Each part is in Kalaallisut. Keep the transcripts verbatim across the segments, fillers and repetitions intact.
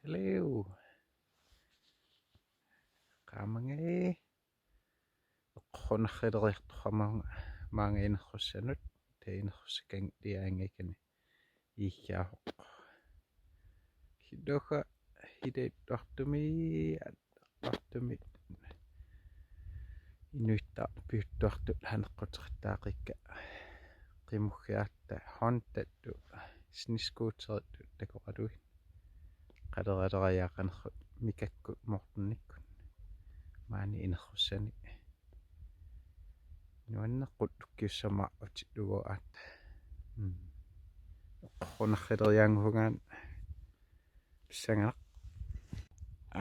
Hello. Qaamangii. Eqqornarrileriartorama maanga inerussanut, taava inerussakkanngilanga ikani iigaavoq. Kidoka hideittortumi, attortumi. Inuiaat piuttuartut aneqquteqattaaqikka. Qimuggiarta Hondatut, snescooteritut takoqalugit. Qaleraleriaaqanerput Mikakkut Mortenikkut. Maani inerussani. Nuanneqqut tukkiussama utillugu aat. Mm. Eqqornarrileriaannguagaan pissanganaq.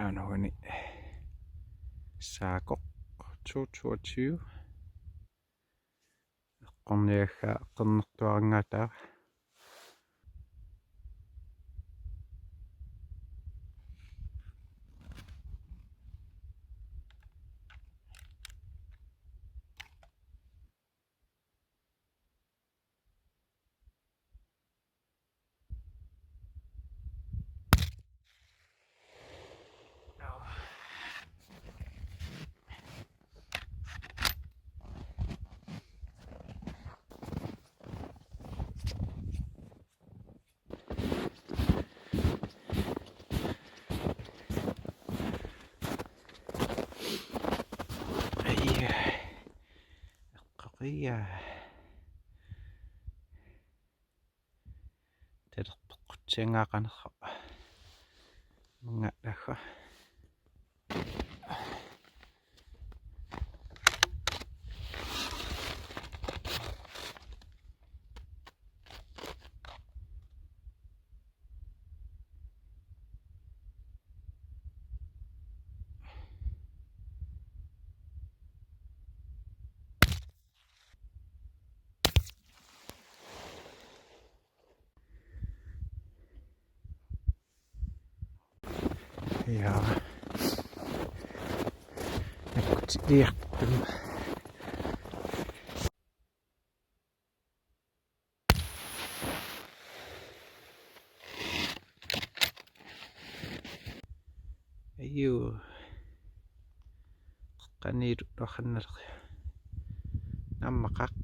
Aana uani Saakoq to toogtyve. Eqqorniagakku qernertuaranngaataava. Ai. Eqqoqia. Talerpoqqutsiangaaqanersoq. Manga lagga. Ja. Nakkutiliartut. Ajuu. Qanilu doxannaleriu. Namma qaq.